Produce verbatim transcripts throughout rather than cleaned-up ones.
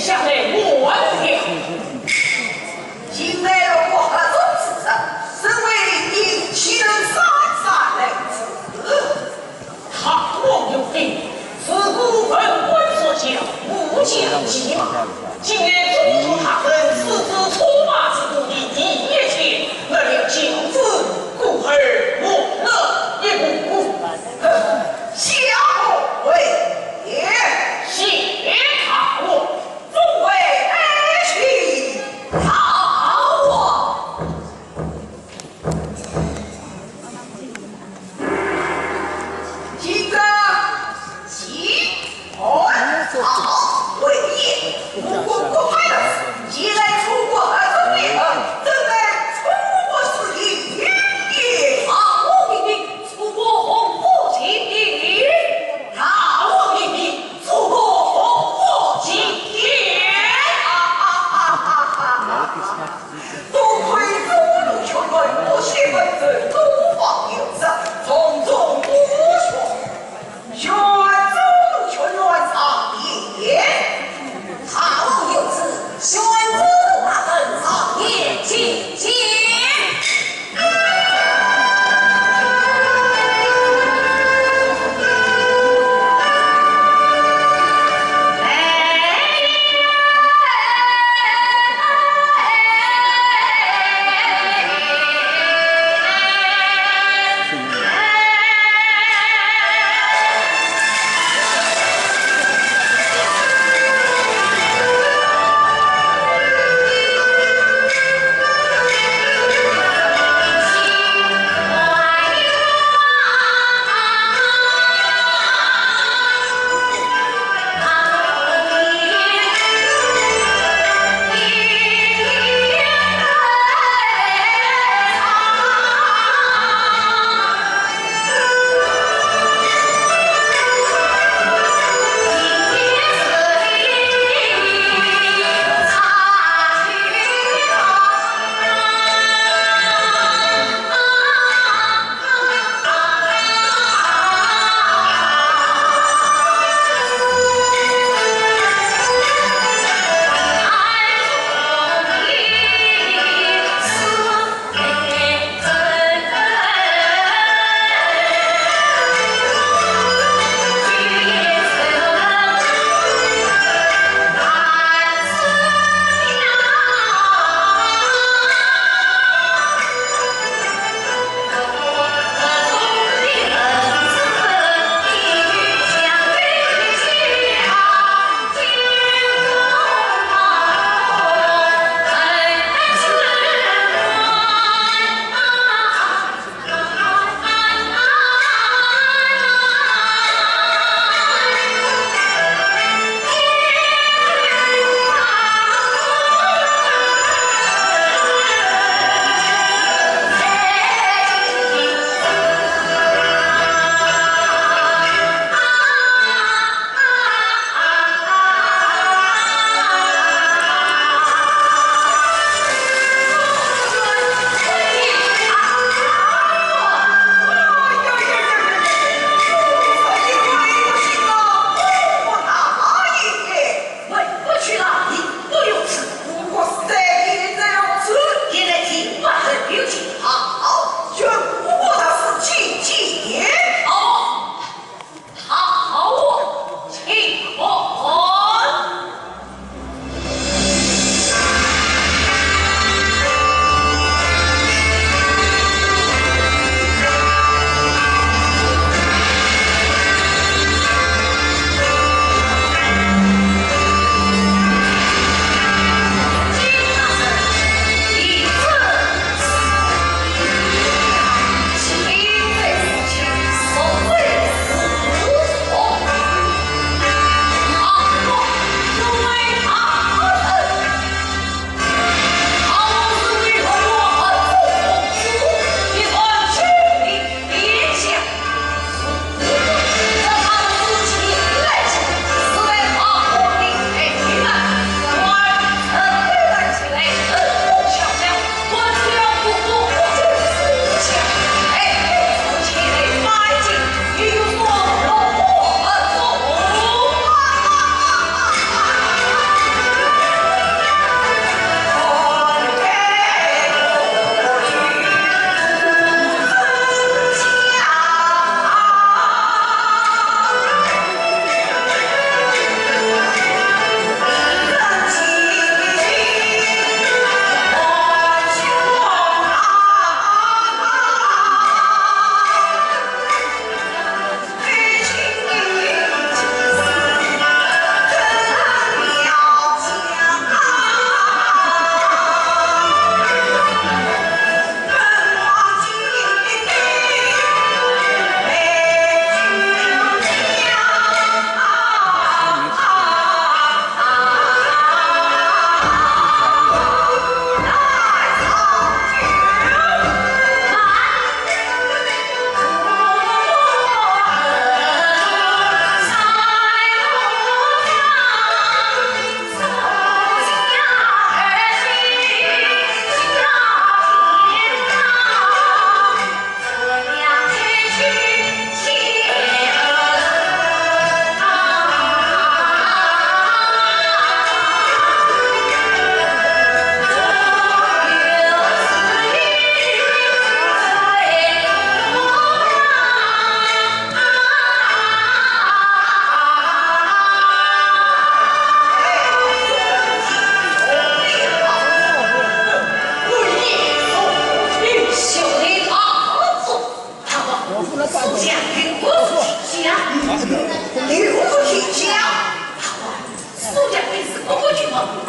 将来我的。近来落过合纵之事，身为令尹，岂能姗姗来迟？唐王有令，自古文官所教，武将骑马。近来宗主大人私自出马之故，你第一天，那了将之故而我了一步。下跪。谢大王。 众位爱卿，大王。今朝祭安朝会宴，我国国法，既然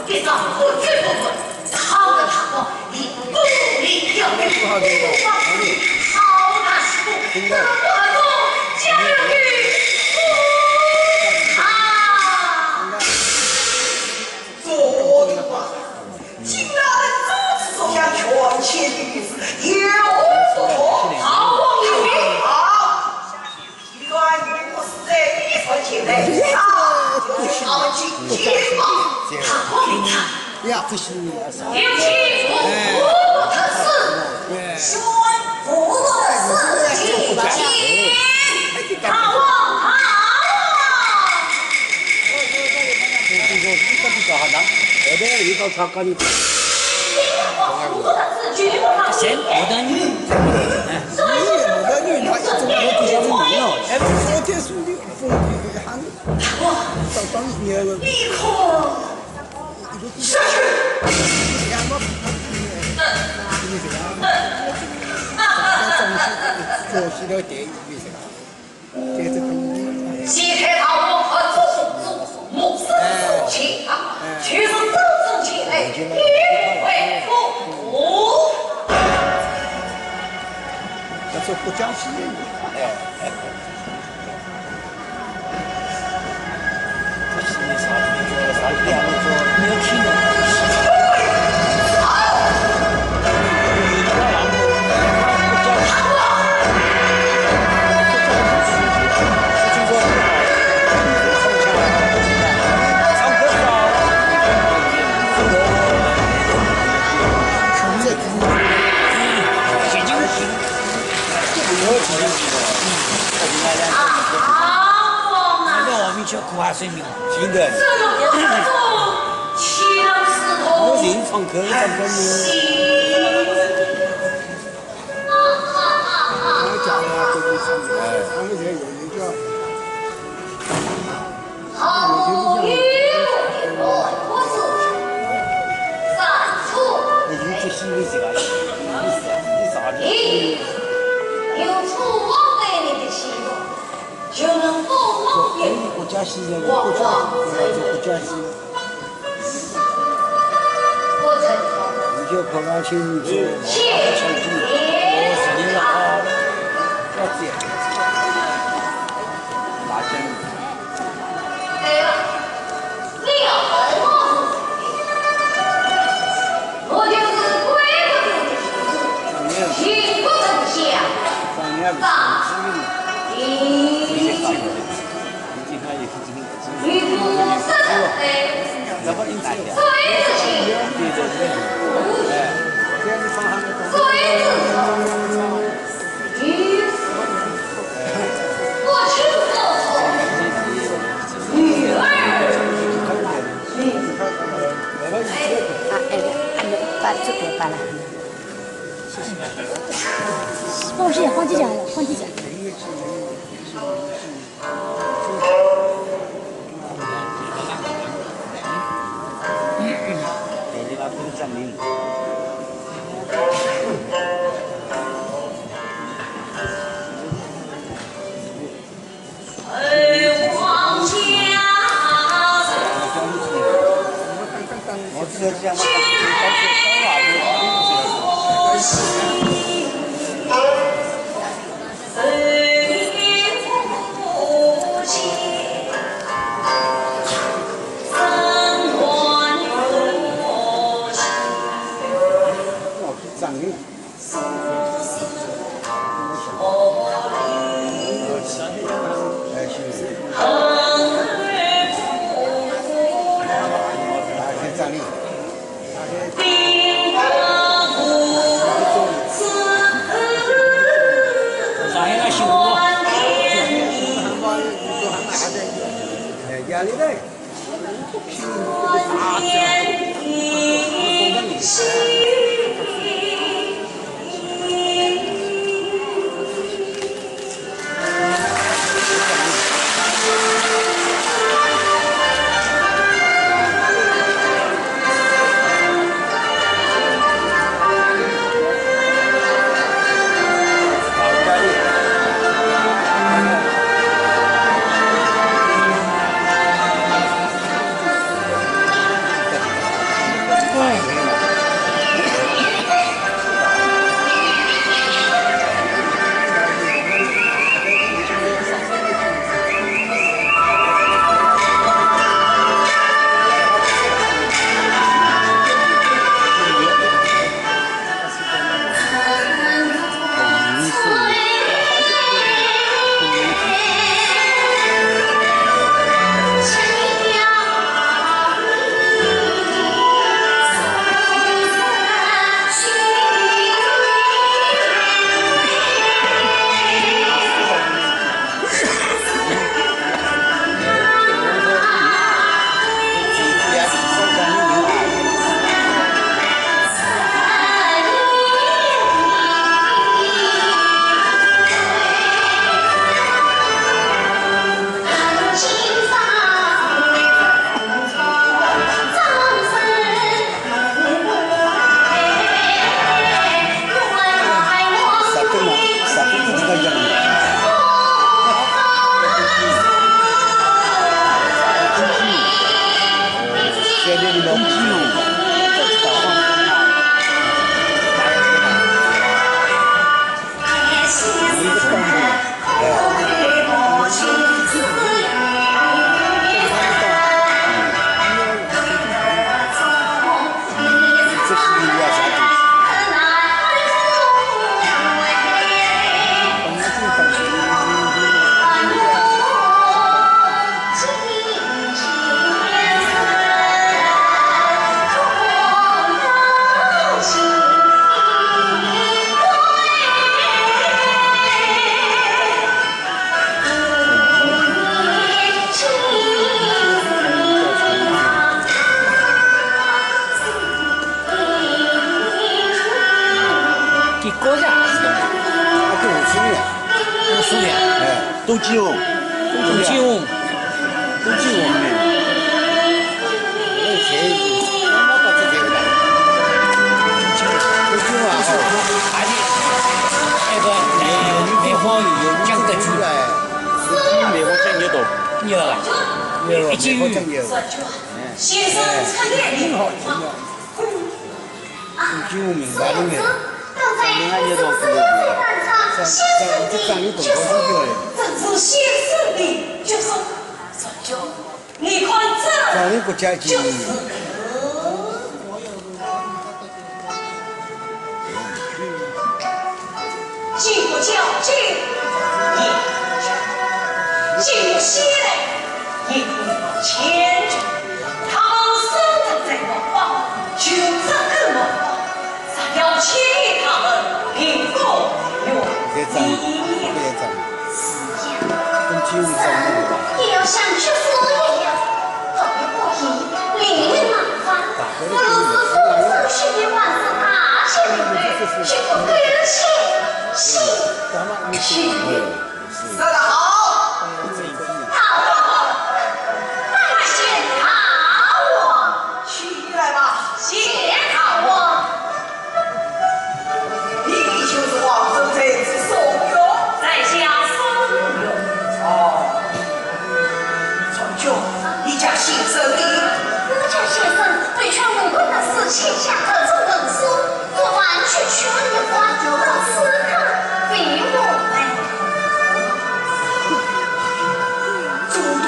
别上官军不问，好个大王，你不理要命，不放心，好大事不，怎么不和众将领与我啊？做得吧，今日如此重要，权倾于世，有何不可？好王有命啊！ 既然我是在你面前来，那就朝廷见吧。大王明察，呀，这是有请五国特使，宣布五国特使进京。大王到。 行，我等你。哎，我等你，那一种我不想问了。哎，我天，兄弟，兄弟，还是早当年了。你可下去。 掀开桃花和祝福，牧师送钱啊，就是这种钱来，一回不。要做不讲信用。哎，哎，哎。不是你啥，你做了啥，你还没做，你要听的。 我人唱歌，唱歌呢。 我讲的啊，都是唱的，哎，他们才有人叫。你就这心里这个，你啥，你啥的？ 国家戏院，国家，国家戏院。你就跑上去，你就唱戏，我是你的啊，要这样，大家。 我就是鬼谷子的子，秦国丞相张仪。啊，哎，哎，把这个把了。放下，放几家了，放几家。东金翁。东金翁。东金翁。先生穿戴挺好。 你看这，就是个，经过交接，也经过洗礼，也经过迁就，他们生长在我方，就这个我方， 若要迁移他们，并不容易。也要像学生一样，考虑不易，另为麻烦。我若是不出去，万事大吉利，岂不更显心虚？ 说得好。大王，拜见大王。起来吧。谢大王。你就是王守臣之宋玉。在下宋玉。哦。宋玉，你家姓甚名？我家姓沈，被全文官的事请下特准文书。 昨晚去取了一官，到此刻未回来。中都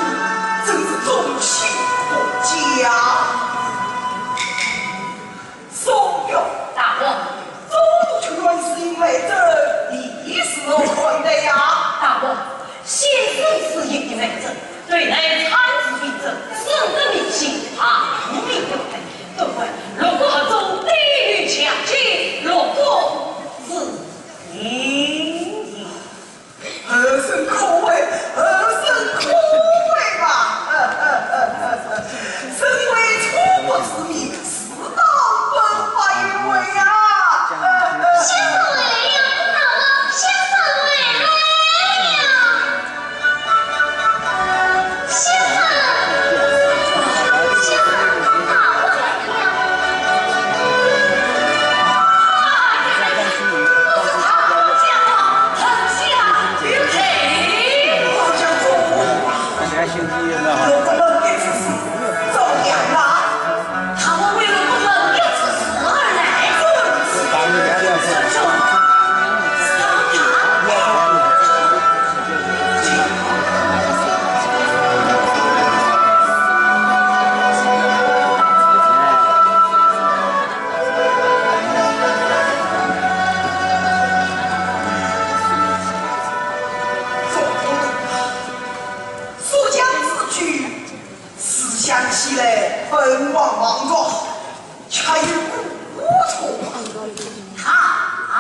真是忠心不假。宋玉。大王。中都去问是因为这，你是何看的呀？大王， 先生是一个人，对待参事一者，深得民心，大义名誉。对外，六国合纵，抵御强秦，六国之灵也。何生可畏，何生可畏吧！身为楚国之民， 是道本法有为呀！先生来了，大王，先生来了。先生，先生，大王来了。大王，大王，大王。 怎样啊？他们为了不能要出事而来。苏州之举， 思想起来本王望着，却有不错。大王。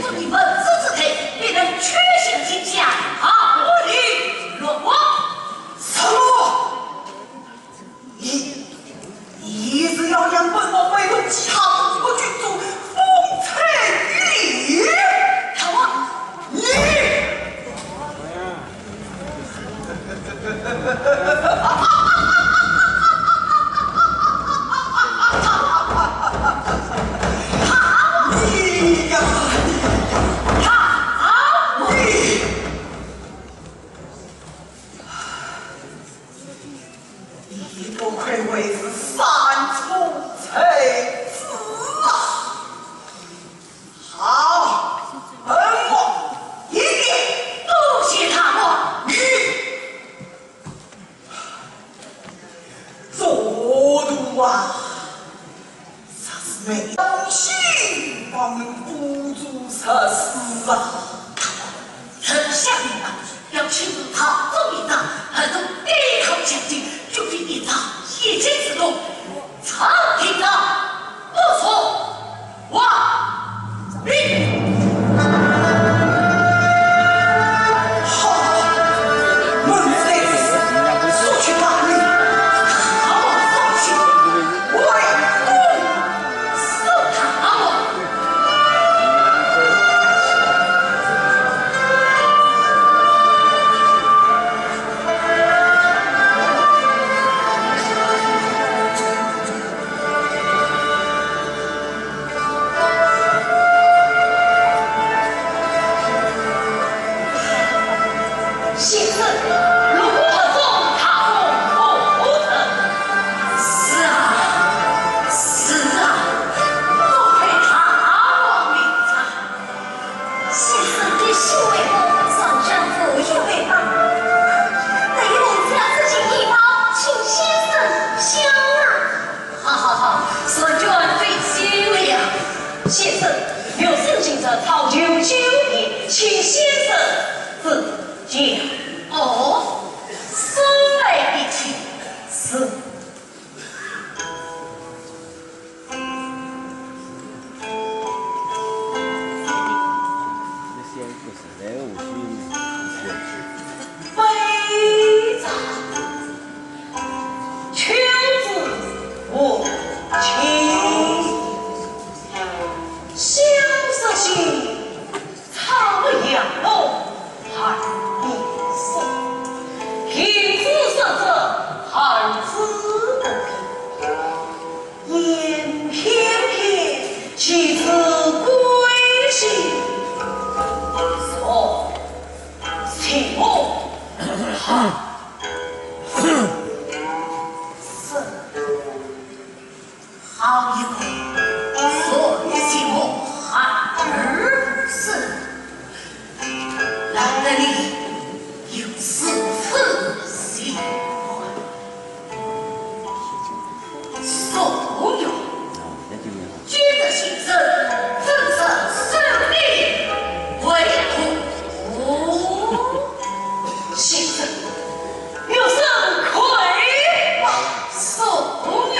做你们这次的，必然全心天下，好不离落我。什么？你，你是要让本王背叛其他五个君主，风吹雨打？好啊，你！ 你呀，你呀，你！你不愧为是三重才子啊！ 好，本王一定。多谢大王。你做奴啊，实是没良心，方能做出此事啊！ 臣下命道，要亲自讨捉一状，还是低头下气，绝非一朝一夕之功。臣听到，不错，王命。好，门贼，速去把你大王放下，为公 先生，龙和钟，大功不如人。是啊，是啊，不愧大王名啊。先生的心为我，上山无以为报。待奴家自尽一报，请先生想啊。 好好好，是全在心里呀。先生，有心人在曹营求救，请先生指教。哦，速来提亲。是。 非常。 君子无亲，相思心，草木杨柳二年生。近朱者赤，寒之不平。 雁翩翩，其志归心。若其梦寒，好一个若其梦寒而不死。 难得你有此份心啊。宋玉，君的心声，怎生受你为徒？先生， 玉生跪拜。宋玉。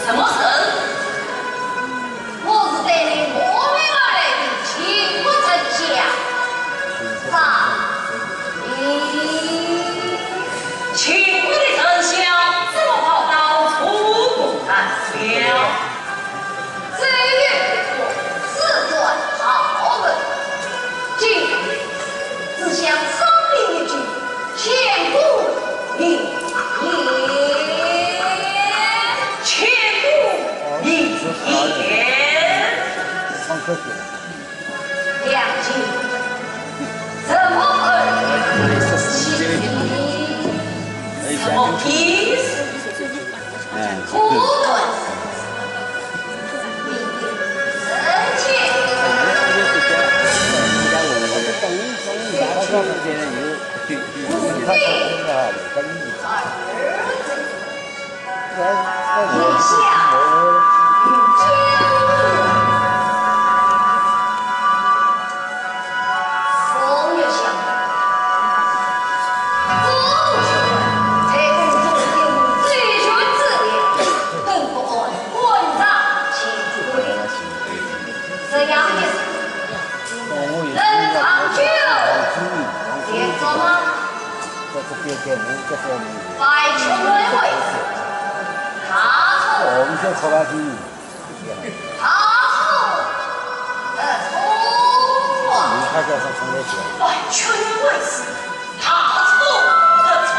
什么人？我是带领我们而来的秦国丞相张仪。秦国的丞相怎么跑到楚国来了？这一回我自断后门，今日只想商量一句， 前功立言，前功立言。两军怎么而言？什么意思？ 这样的事，能长久延续吗？外戚认为大错，大错特错啊！外戚认为是 大错特错。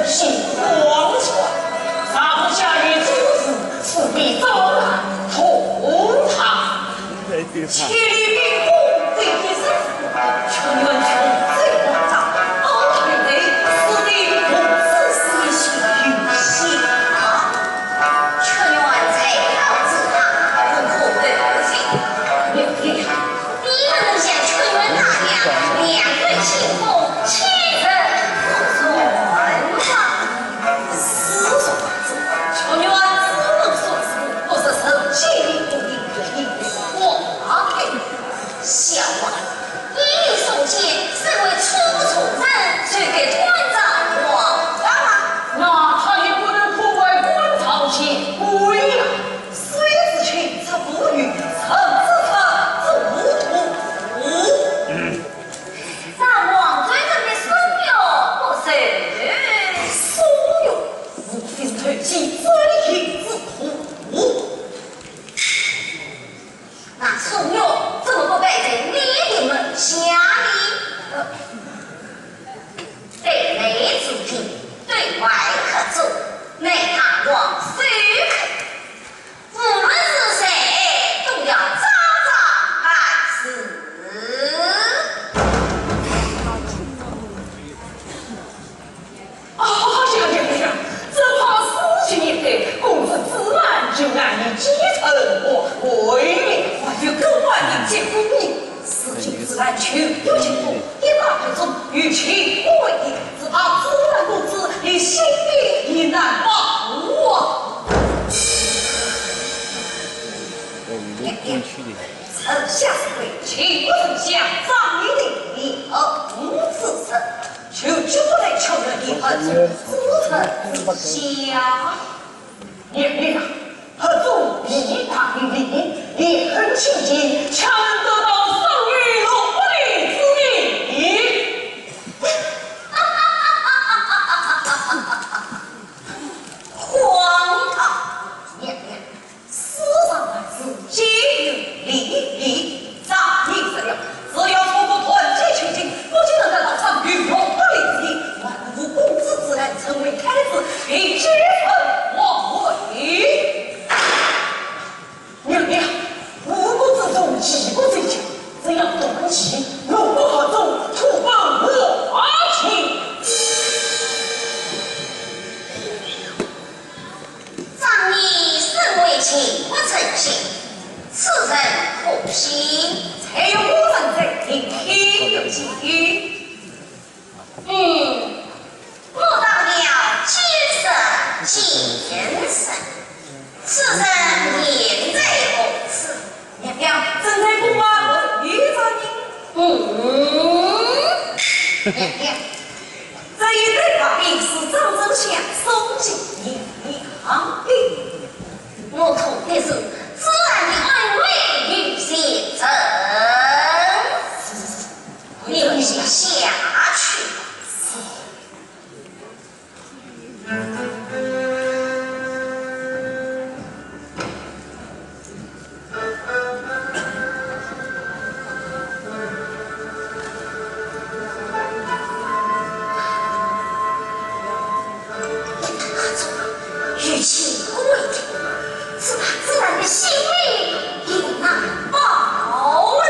心狂乱，上下一主子，四壁遭难，同堂。千里兵荒，对敌人，穷源穷追猛打，敖海贼，死地不自是一心一下。穷源在朝之上，不可不信。 你们能像穷源那样两面清风，欺人不算吗？是说穷源只能说是不是受欺凌的一个花配。笑话，你与宋坚身为初中人，谁敢断章取义？那他也不能破坏官朝前规呀。 谁知情则不语，臣之臣之无徒。张王追着的孙玉不是？孙玉，我非是投机追寻之徒。那孙玉怎么不摆在你的门下呢？对内自敬，对外合作，乃大王所肯。 无论是谁，都要照章办事。啊呀呀呀！只怕事情一改，公子自然就难以继承皇位了。还有更换人间公理，事情自然就有结果。 一旦被中，与其为敌，只怕朱兰公子连性命也难保啊！娘娘，臣下是为秦国丞相张仪的后嗣，就决不得穷源的后嗣，子承子嗣。 娘娘啊，合作必当利，连横请奸，恰能得到商于龙伯的子民。荒唐！娘娘，世上万事皆有利弊，张仪死了，只要楚国团结求进，不仅能得到商于龙伯的子民，还能扶公子朱兰成为太子，并继承皇位。 娘娘，吴国之众，齐国最强，只要断其吴国合纵，土崩瓦解。张仪身为秦国丞相，此人可信？才有我人在，定天有见。 嗯，我当了见识见识，此人现在何处？娘娘，正在宫外候御着呢。嗯，娘娘，这一队把兵是张丞相送进娘娘的。我图的是子兰的安危与前程。是，是，是。 你们先下去吧。与其为敌，只怕子兰的性命也难保了。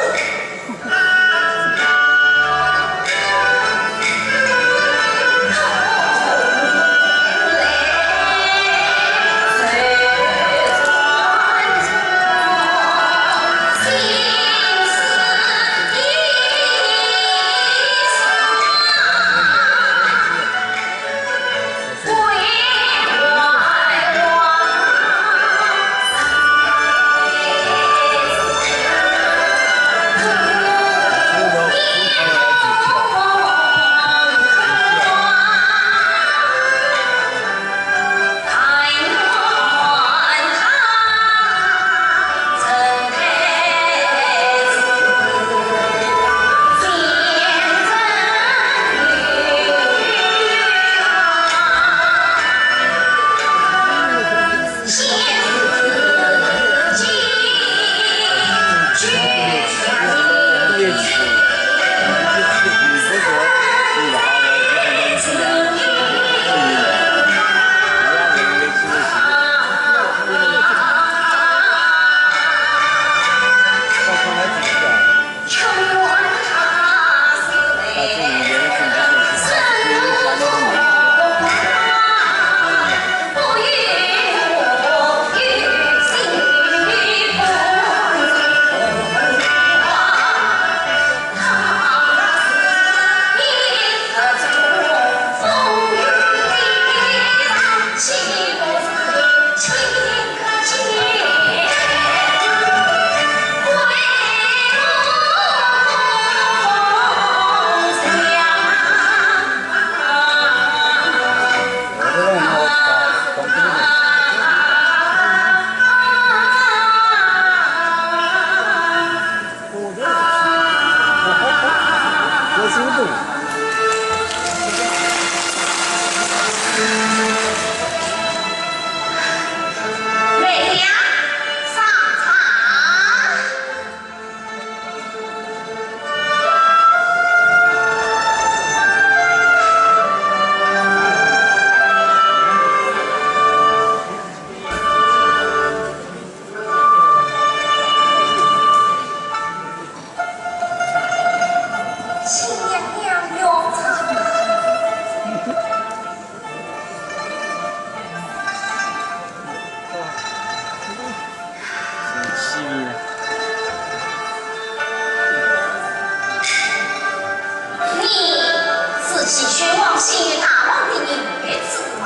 大王的儿子吗？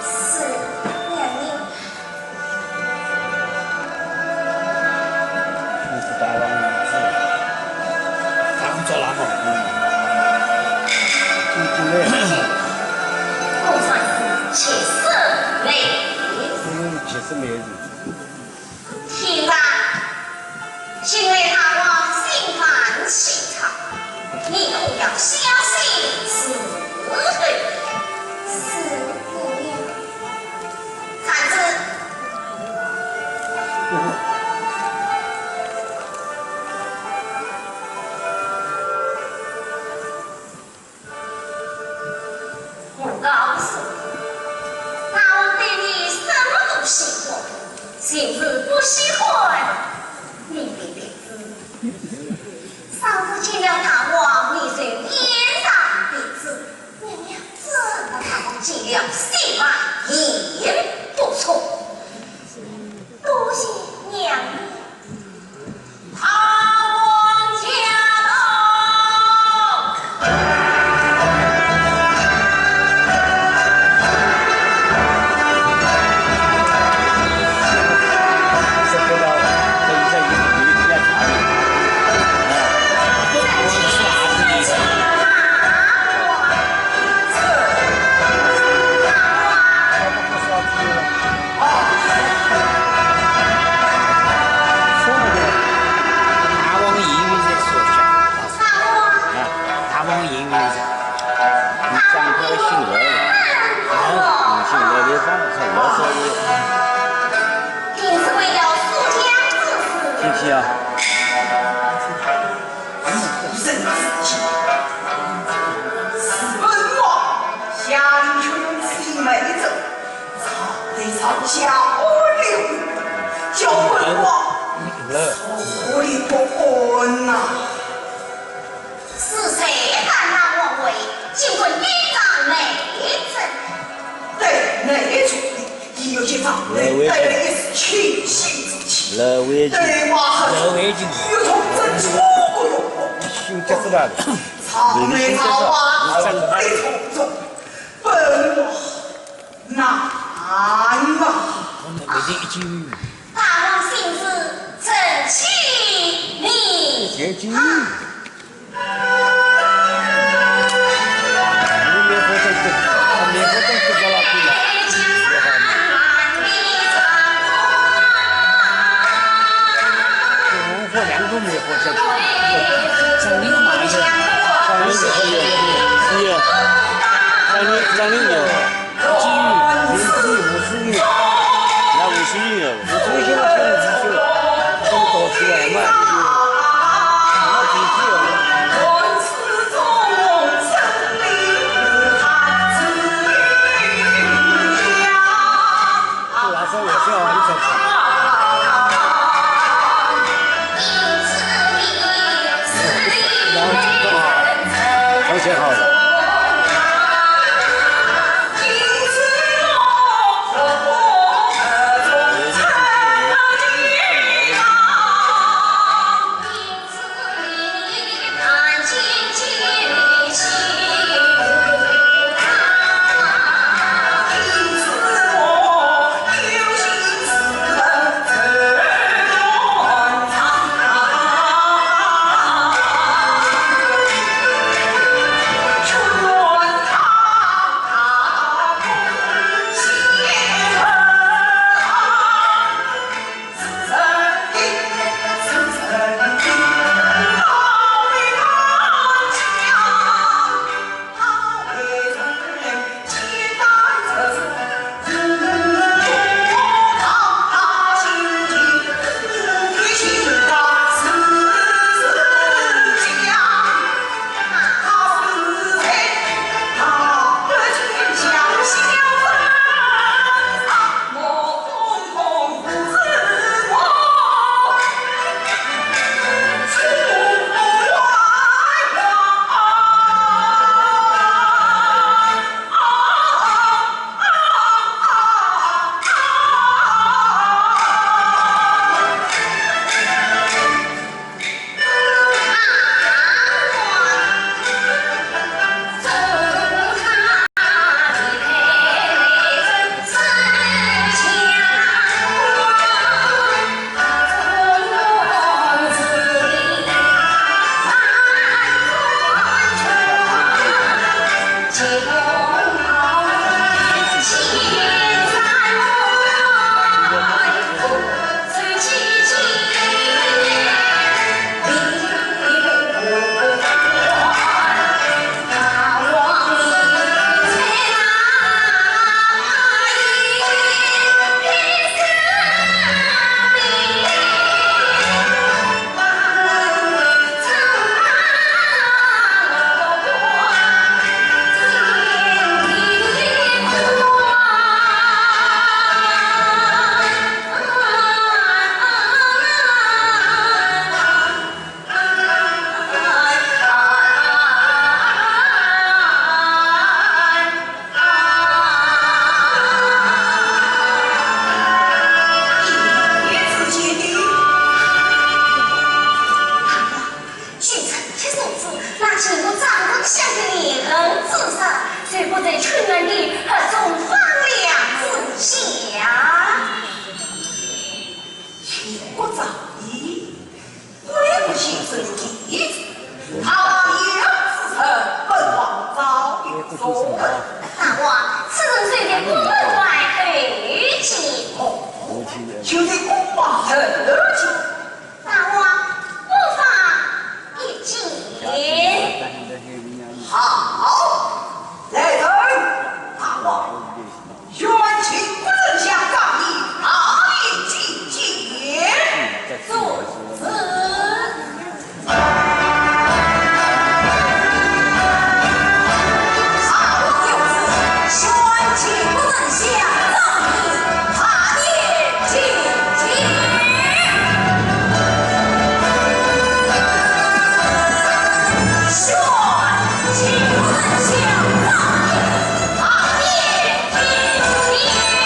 是，娘娘。你是大王的儿子，他们做那么红？进来。我算是七十岁。嗯，七十岁。 听着，今日大王心烦气躁，你可要小心伺候。是，娘娘。站住！我告诉你，大王对你什么都喜欢，就是不喜欢你的鼻子。上次见了大王，你就捏上鼻子，娘娘，这次大王见了，心满意足。多谢娘娘。 大王爷，啊，大王爷，你长得像老，啊，像老地方，像老少爷。听听啊。 是本王香君之妹子，朝里朝下我的，叫本王坐立不安呐。是谁敢当王位，竟敢顶撞妹子？对，没错。 你有些长辈，带了一丝清新之气，对我和你有同症出国哟。心急死了。草莓草花，草莓同种，本王难啊。大王心事，臣启禀。大王，此人虽在宫门外，后进。哦，就在宫门后进。大王，不妨一进。好，来人！大王， 愿请国丞相张仪大殿觐见。遵旨。大王有旨，宣请国丞相张仪大殿觐见。宣请国丞相张仪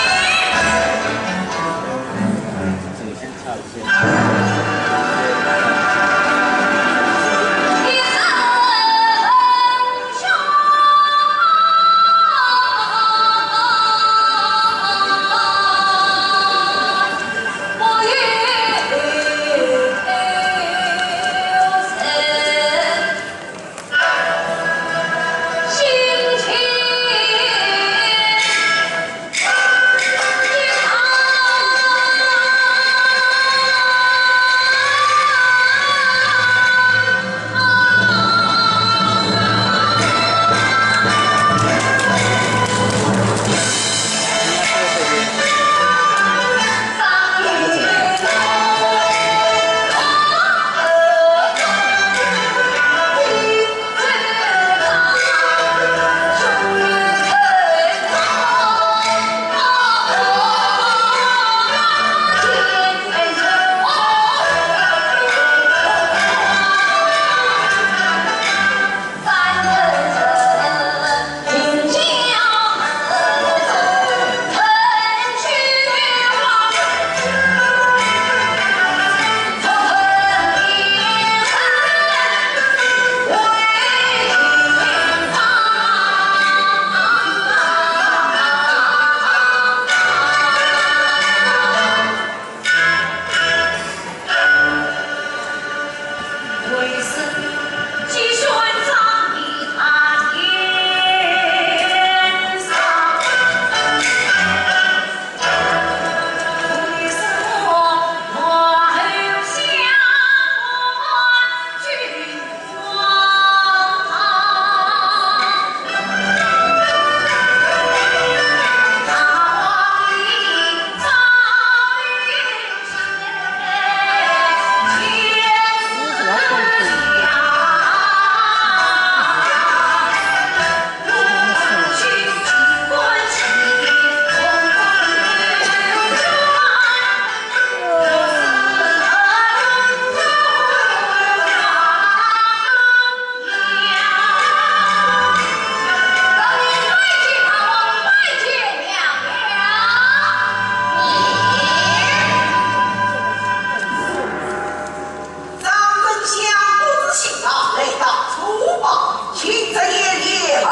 大殿 张丞相不知情啊，来到此吧，请直言，问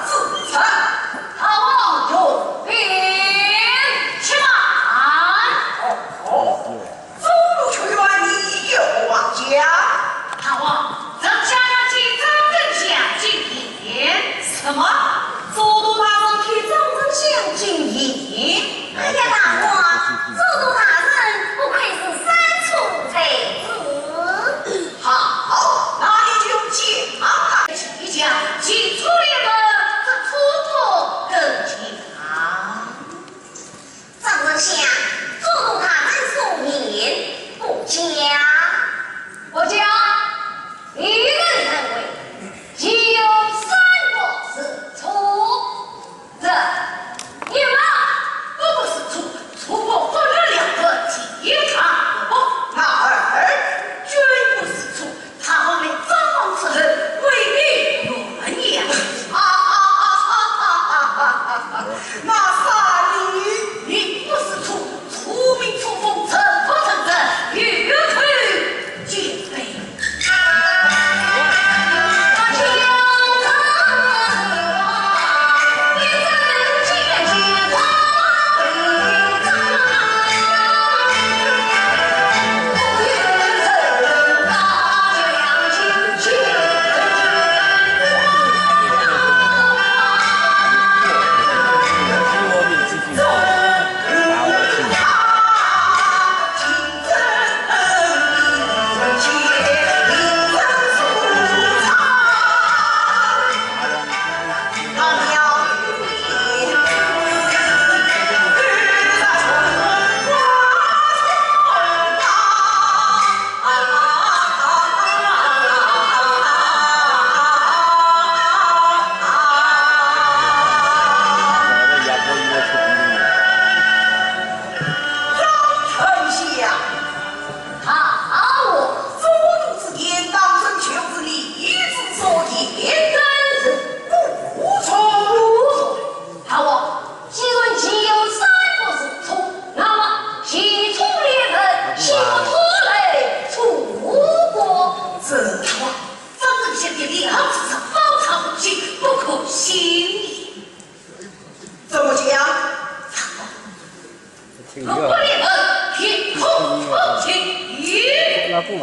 罪。大王有令，且慢。哦，哦，中路却与你有话讲。大王，这下要见张丞相进言。什么？左都大人见张丞相进言？ 哎呀，大王，左都大人不愧是三处才子。好，那你就讲啊。即将请出列门，这出府更讲。张丞相，左都大人所言不假。不假？ 你等认为，其有三个字，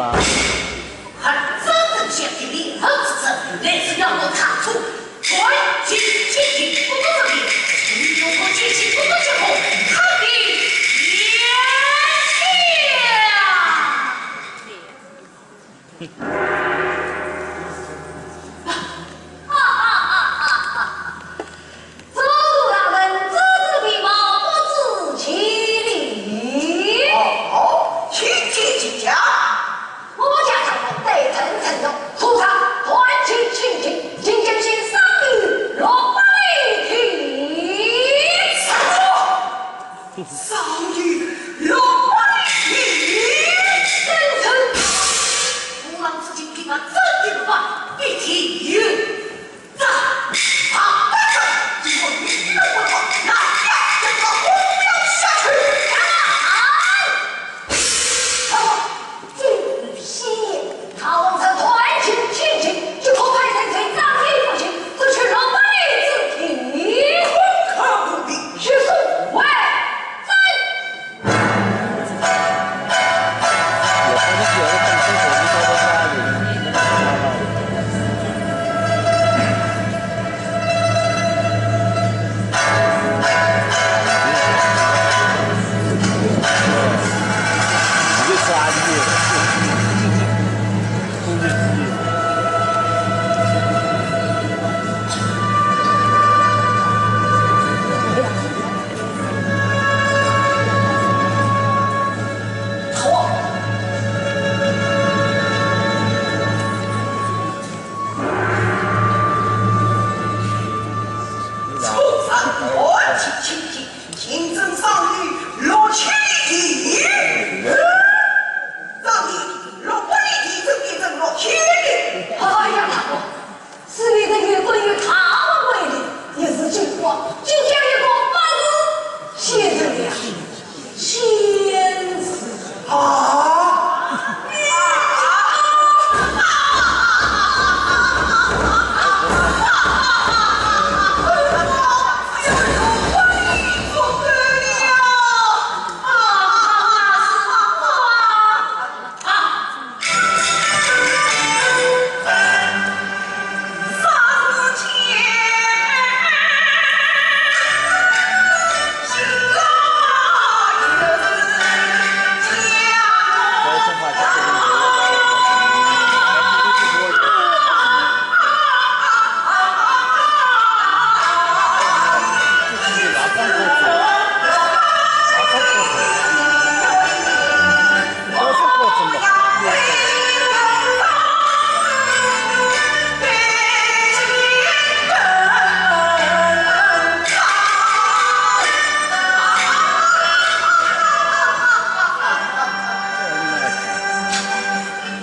啊。还真正想给你儿子，来是要我看出，传奇千金不得之名，只有我千金不得之后，他的天下。 哈哈哈哈哈！祖宗大人，这是为毛不知其理。哦，请讲，请讲。我家丈夫对臣承诺，初尝传奇千金，今将赏与六百里地。什么？ 赏与六百里地。等等，父王之命，今日真的不办，必定有诈。好，大胆，你我一个不放，拿下，将他活捉下去。啊！ 今日喜宴，大王曾传请千金，即刻派人随张仪复秦，夺取六百里之地。空口无凭。徐庶，喂！在！哎呀，大哥，是你的女闺女她为你，也是金光，今天也光八字，现在呀， 仙子。啊！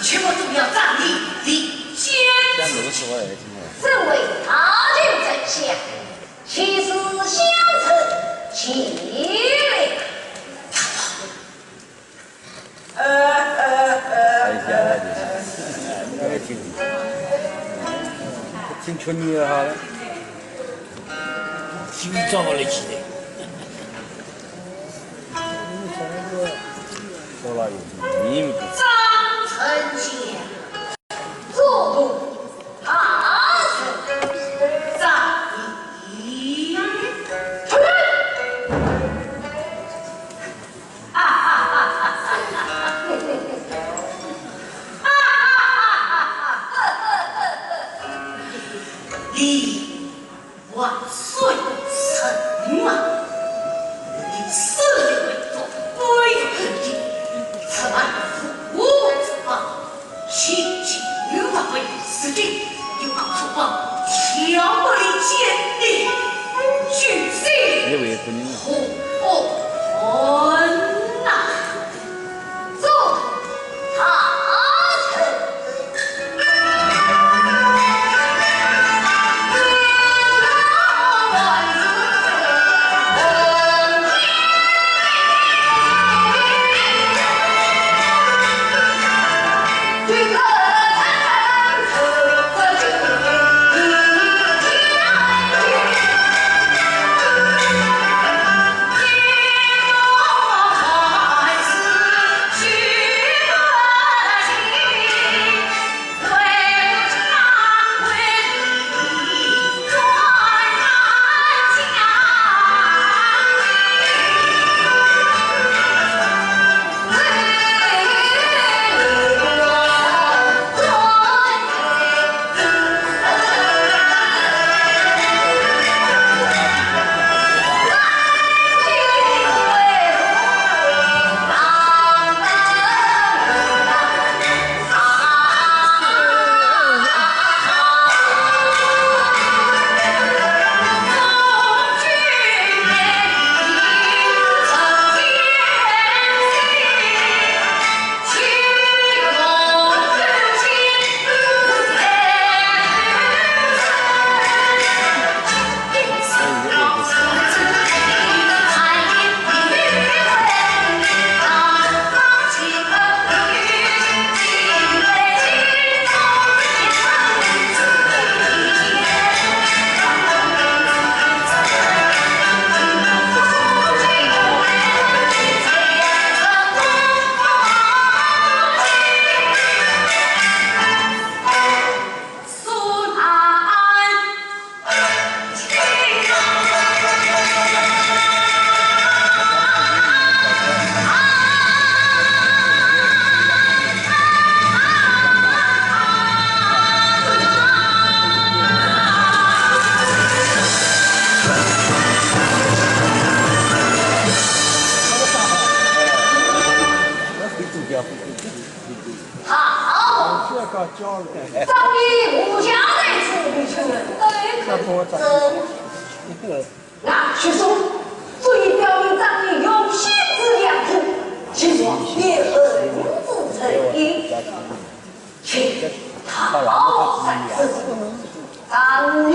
请问主要张仪的奸臣，身为大秦丞相，岂是小臣岂能？ 哎呀，挺，挺出名的哈。今朝我来起来。说了有名。张丞相。 左部大臣张仪。出来！啊哈哈哈哈哈！啊哈哈哈哈！你 万岁圣啊！你死而为国，归于天地，此乃父王之法，其情于万岁，如今又把父王挑拨离间，你居心何安呐？张仪无价在此，你去问对客。那么，那学生，所以表明张仪有心之良苦，其实也很之诚意。请他好好三思。张仪。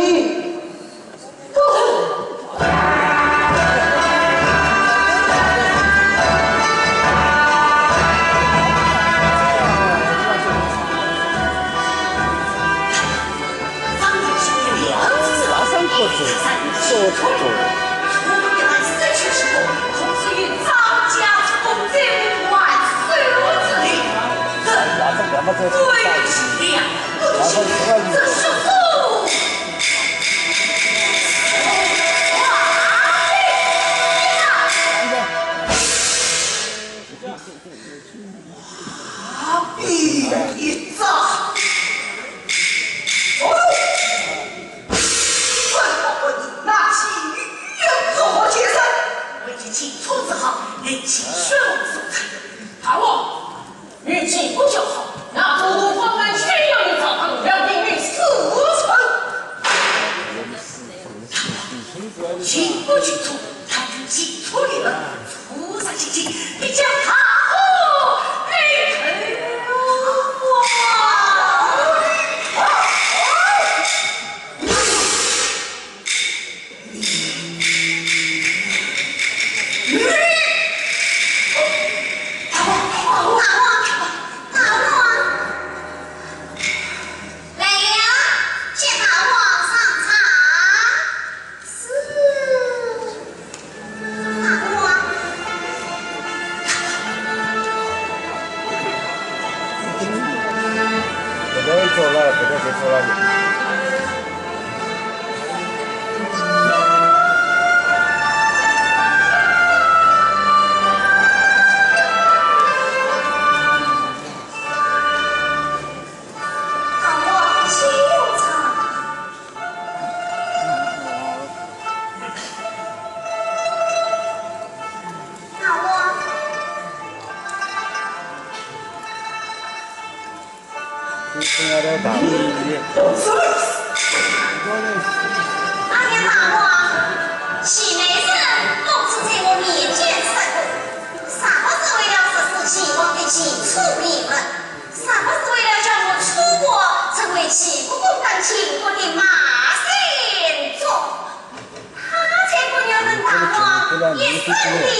大王， 与其不交好，那都督方才宣扬一招，让兵于四城。秦国军卒，他军进出你们，屠杀亲戚，必将大祸临头啊！来呀，请大王上茶。是，大王。不要走了，不要走了。 阿娘大王，齐美人公子在我面前失礼，啥不是为了实施齐王的秦楚联盟，啥不是为了叫我楚国成为齐国公干秦国的马先祖。 他才不让人大王一生的臭气。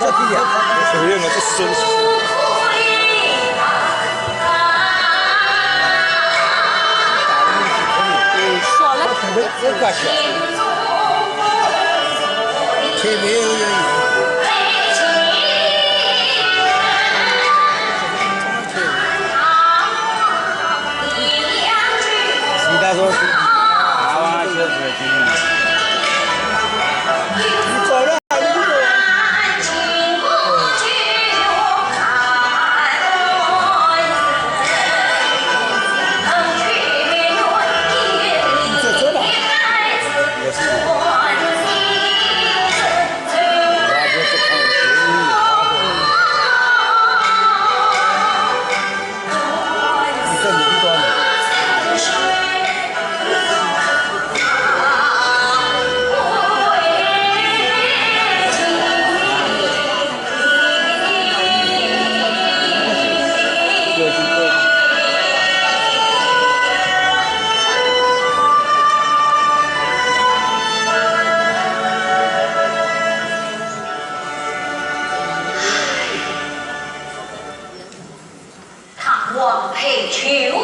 这个呀，这是说的是。 唐王配九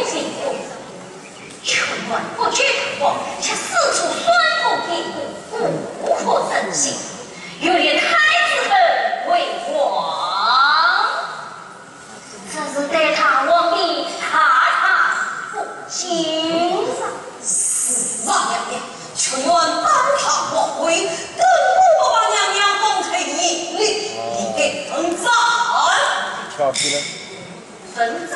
品公子，却还不知唐王，却四处煽风点火，无可成行，又连太子都为王，这是对唐王的大大不敬啊！是啊，娘娘，却还当唐王后，更不把娘娘封为皇后，你该问斩！跳起来。 问斩。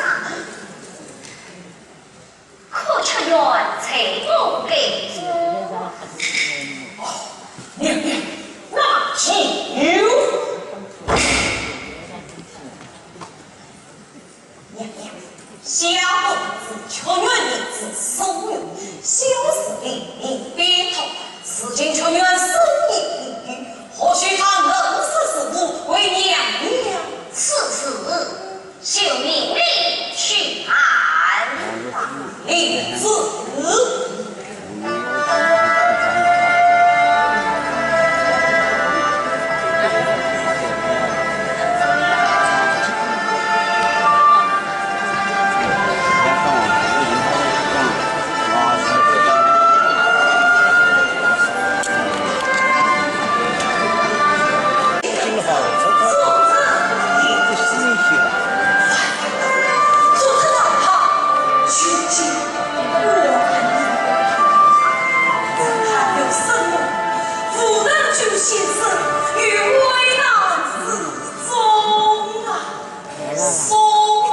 可却还罪不该诛。哦，娘娘，那就……娘娘，下官是却还，是苏有，小事理明便透。如今却还身陷囹圄，或许他能识时务，为娘娘。此事 就命你去办。领旨。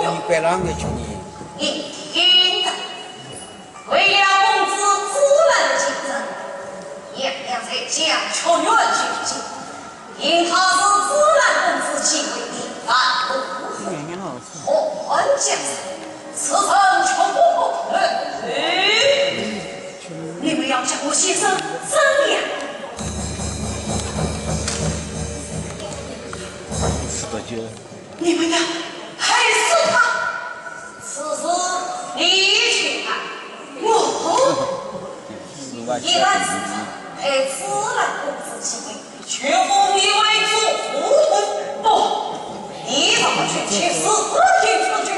你怪啷个去呢？ 为了公子朱兰的前程，娘娘才将却还囚禁，因他是朱兰公子继位的男奴。还家人，此人却不可。你们要将我先生怎样？是的，就 你们要害死他？此事你去办。我？一旦是他害死了公子继位，全封你为主父。不，你怎么去，去死，不听此去。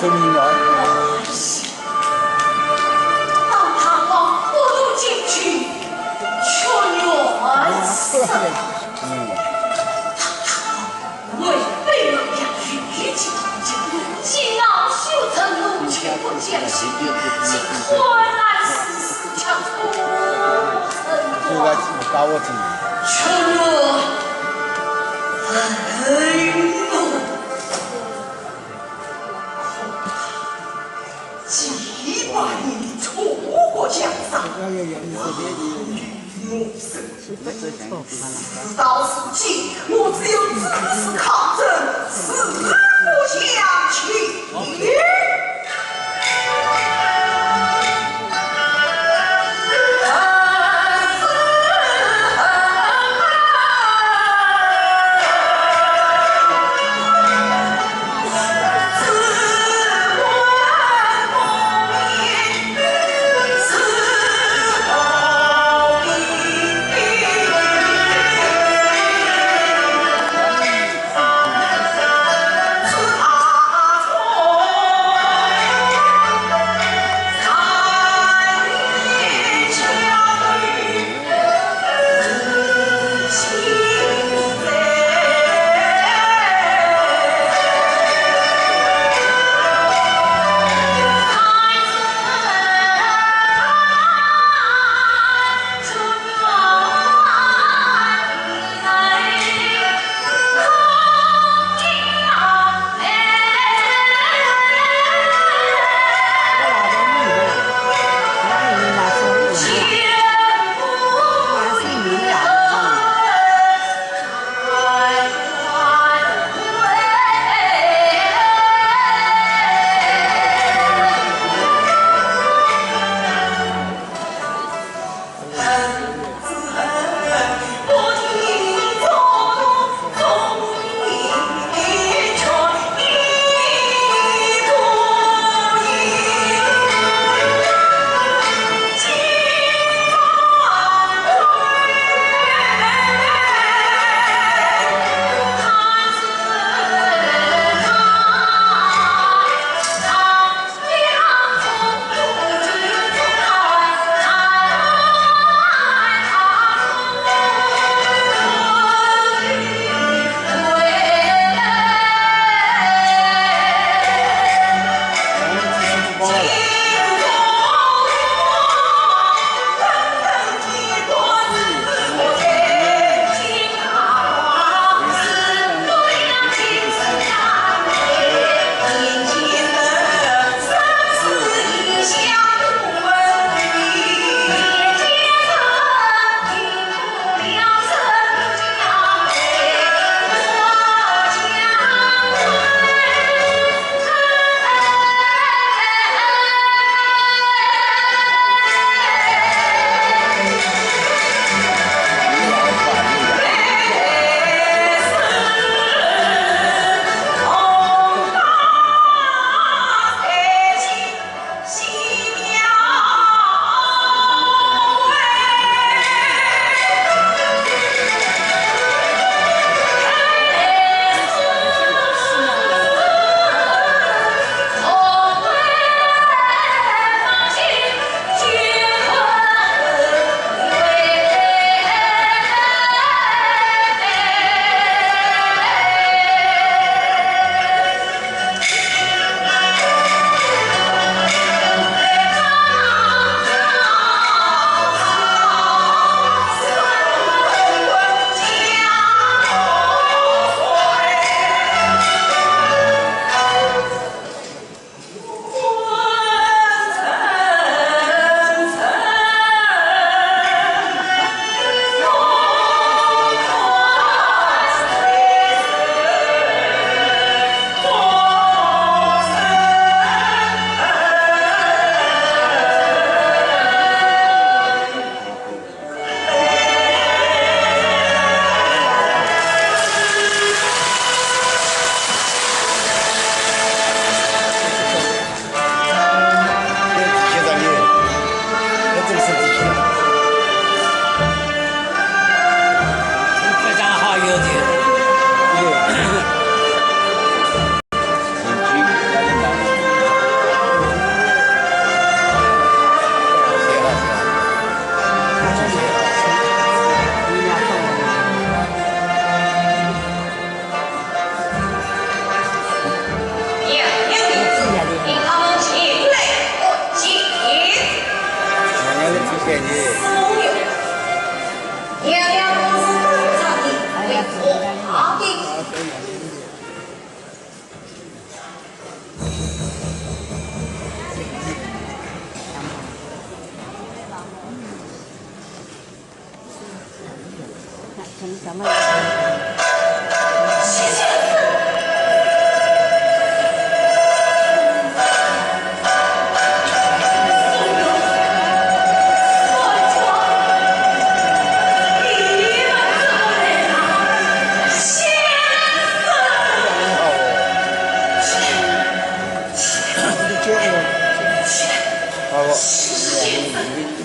救命啊！当他往国都进去，却愿死。为被那样与其同情，幸好修成龙泉不见血，竟患难死，死却不曾这个把我怎么？却愿öllu。 几百年的楚国江山，死于我手。事到如今，我只有自死抗争，死不向前。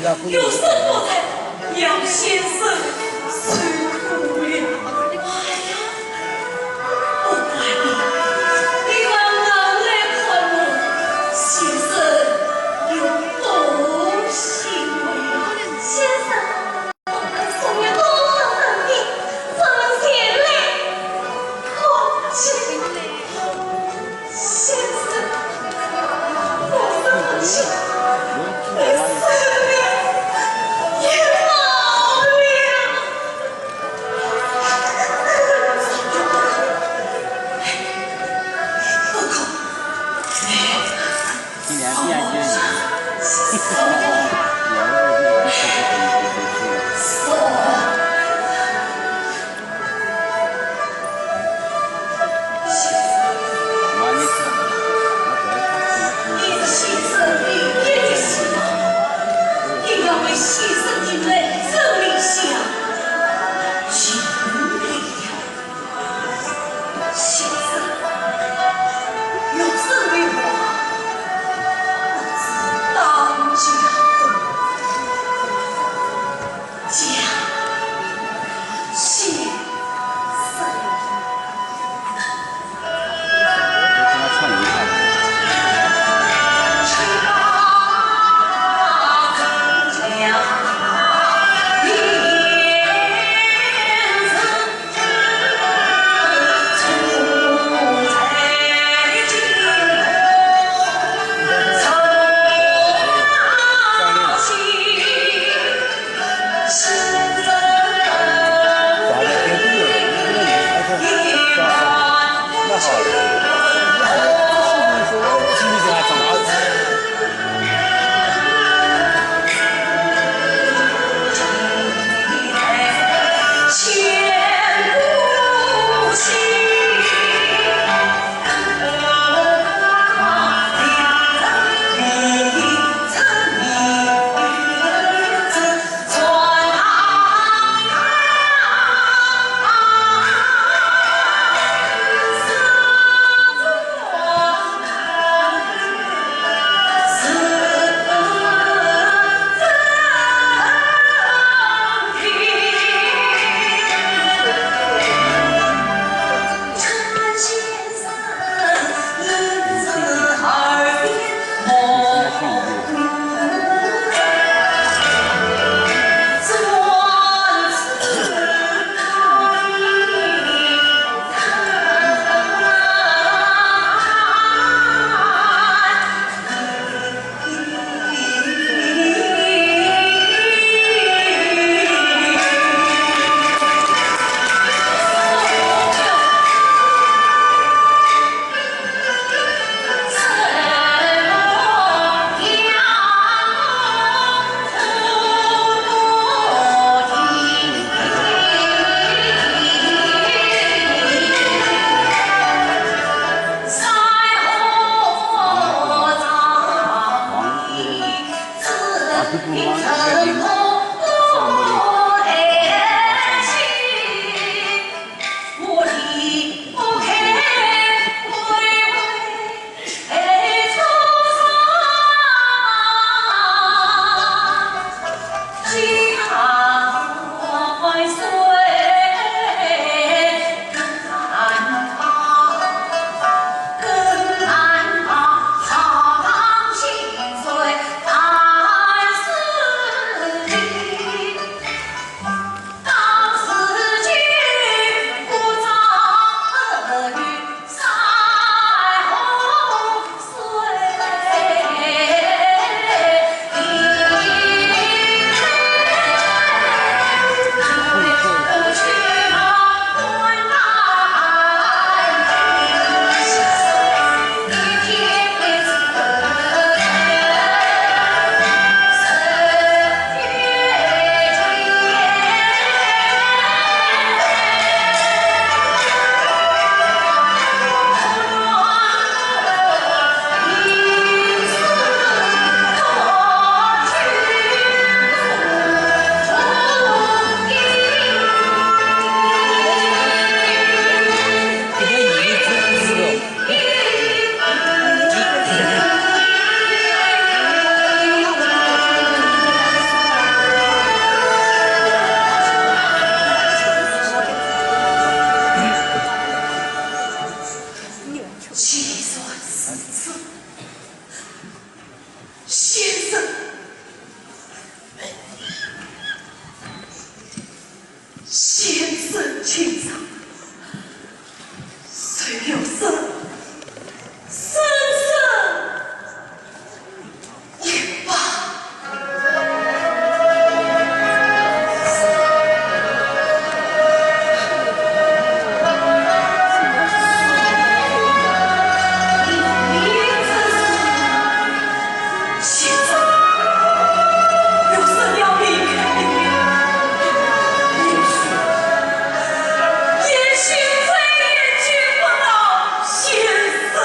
有什么人要先生受苦了？哎呀，不怪你，你刚刚来看我，先生有多欣慰。先生，我们送你多少生命，怎能前来看望？ 先生，我的母亲，你死了也好了。不哭，今年第二年，有生，生生也罢。先生，有生要离开的，也许，也许再也见不到先生了。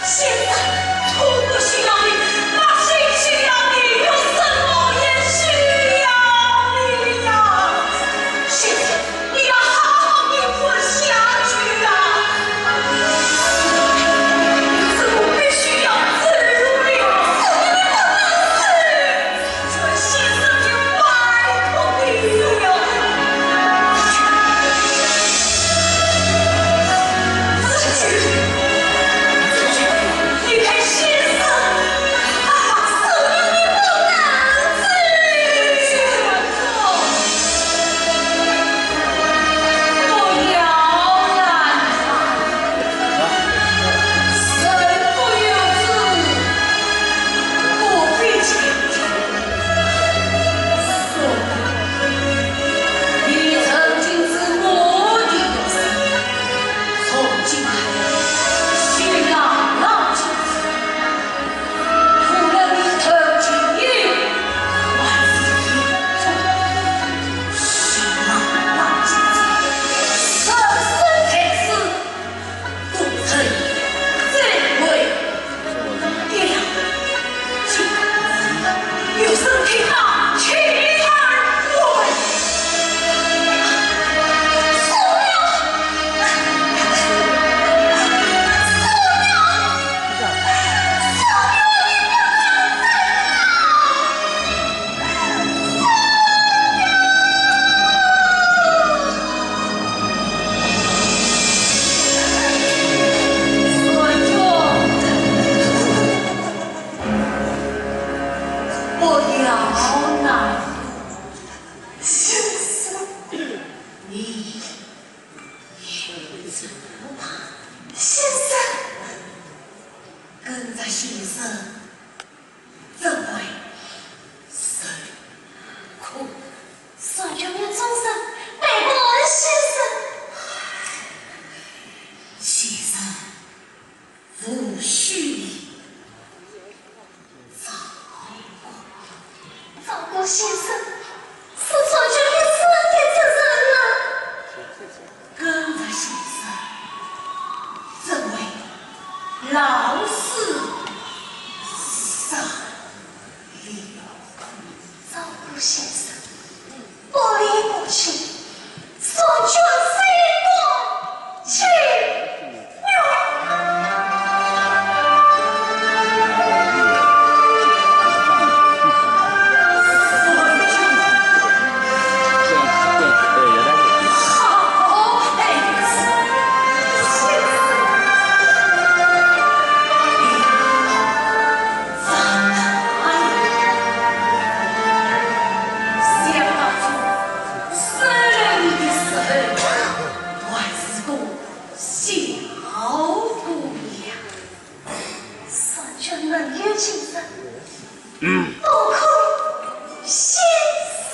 先生，我不需要你，那谁需要你？有生我也需要你呀！先生，你要好好地活下去啊！生我必须要自由了，生我不能死！ 先生，你拜托你了。这句，这句，你看先生，啊，生命的不能死。不要难产，生不由自，不必强求。 你曾经是我的学生，从今开始，学老老进子，除了你头巾以外，还是严重学老老进子，生生在世。 不要难过，先生，你也不怕。先生，跟着先生 怎会受苦？小姐，你终身背叛先生。先生无需你照顾。照顾先生，是小姐一生的责任啊。 跟着先生，这位老师上了课。照顾先生，不离不弃，送君三个情愿。 小姐能有情人，不可先生。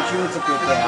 君子国家啊。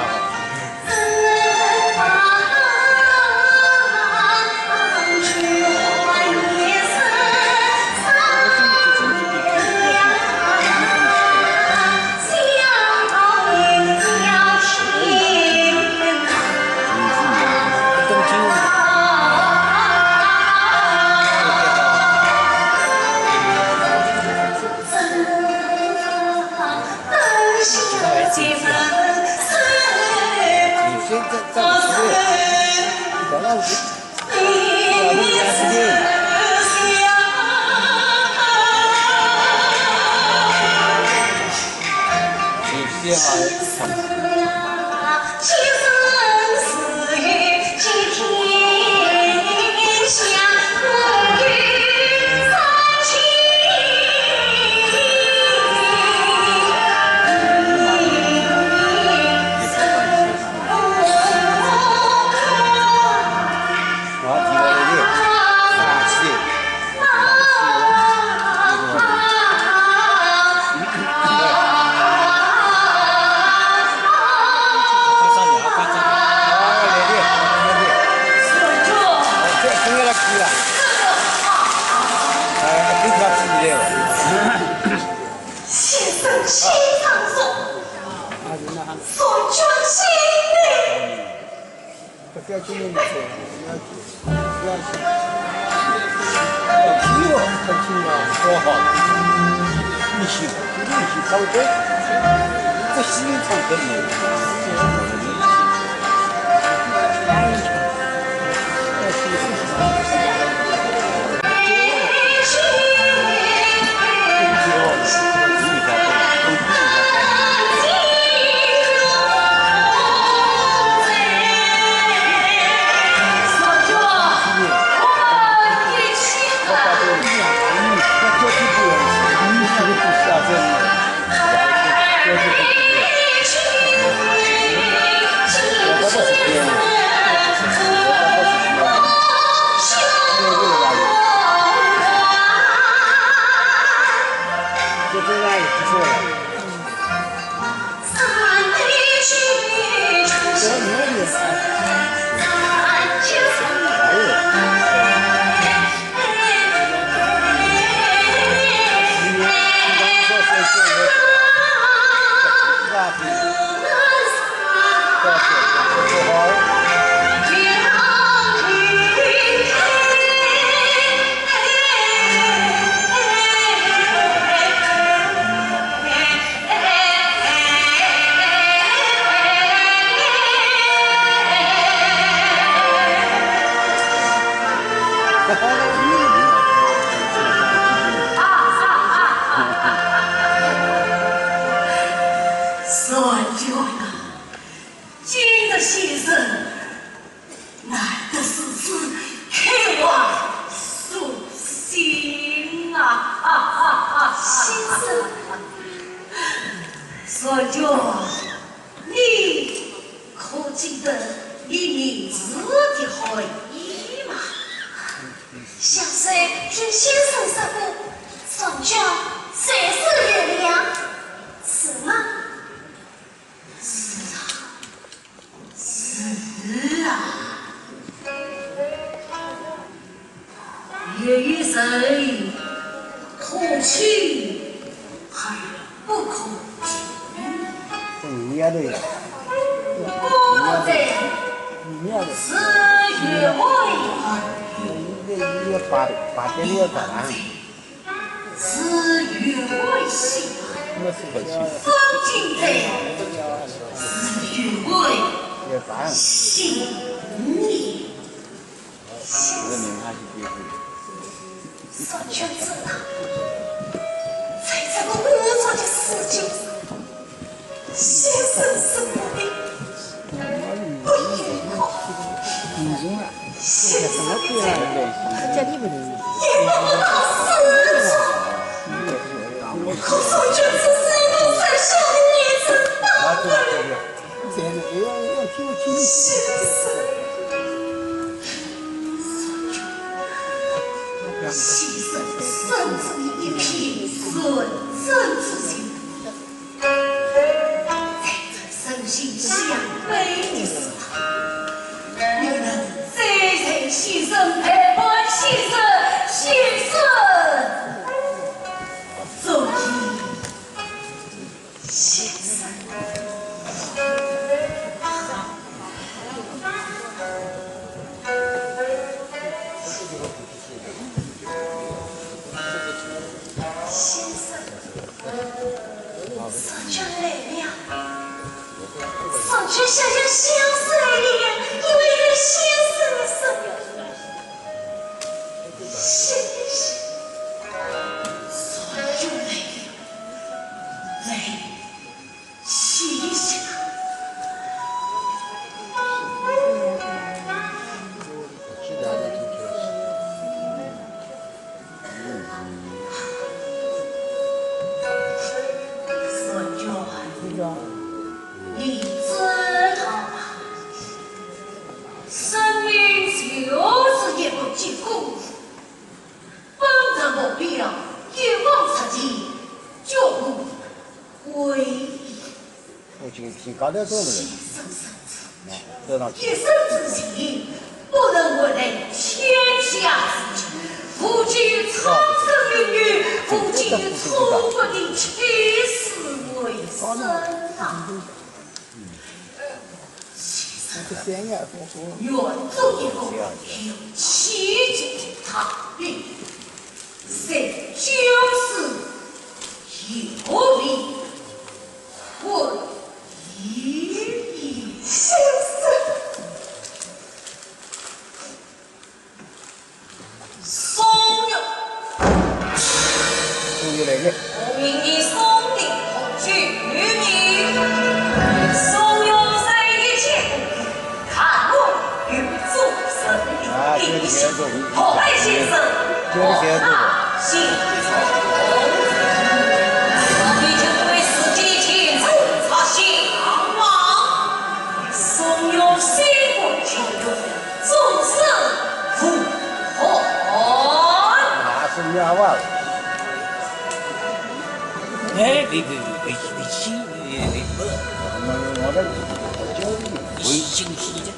先生，先生说，说君心灵。 不要去弄那些，不要去，不要去。要听我，要听我说好。你去，你去唱歌，这西唱歌没有。算了，金德先生， 难得如此，开怀舒心啊！先生。若君，你可记得你名字的含义吗？小生听先生说过，双脚侪是月亮，是吗？是啊。 是啊，月与人可亲而不可近。不一样的呀。不在，是月为。你这，你这把，把这个咋办？ 是月为星，风景在，是月为星也。人民还是别人。说君知道，在这个污浊的世界上， 先生是我的唯一依靠，先生的才能也帮我到世上。可是我觉得这是一个很小的女子，先生，先生深知你一片纯真之心。 在这人间只想要笑死你，因为你笑死你是。谢谢。所有来，来，谢谢。 孙权，你知道吗？生命就是一个结果，本着目标，一往直前，绝无回头。 我今天高头做不了。一生之情，不能换来天下之情，不及苍生命运，不及错过的起死回生啊！其实，愿做一个有奇迹的逃兵。 谁就是有理可依。先生。宋玉。宋玉来了。我命你宋定同居于你。宋玉在一见 看我与众生的定心，后来先生，我那心中。我已经对自己前程着想望，宋玉心不情愿，终身无憾。啊，是娘娃了。哎，别别别别别别别别！我我我我教你。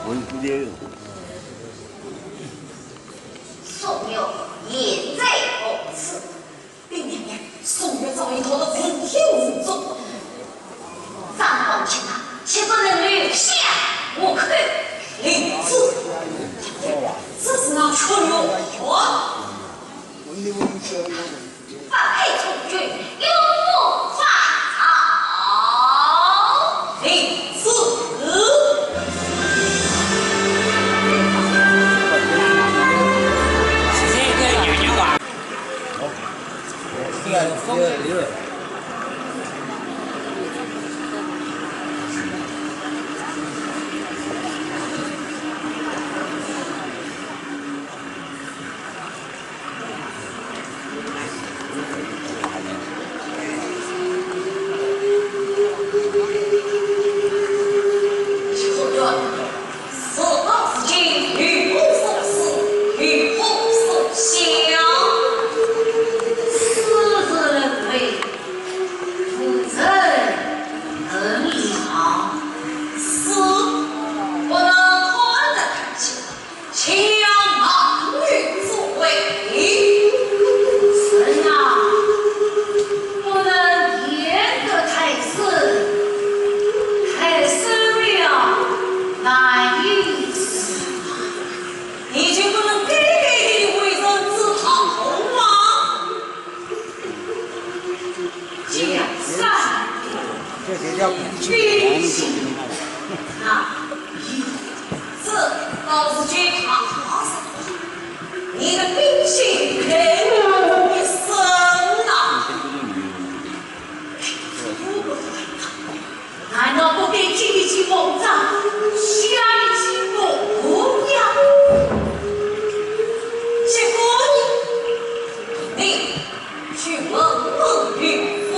文武官。宋玉现在何处？禀娘娘，宋玉早已逃到云天无踪。张广听了，岂不能留下活口？领旨。这是那屈辱啊！ 不配同居，永不返朝。领旨。请望与诸位。是啊，不能严格太师，太师了，难以。你就不能改改你的为人之道吗？ 江山，这些叫兵器。那，这倒是最好的。你的兵器给我一身呐。 难道不该祭祭猛将，下一祭猛虎呀？结果呢？你去问问岳父。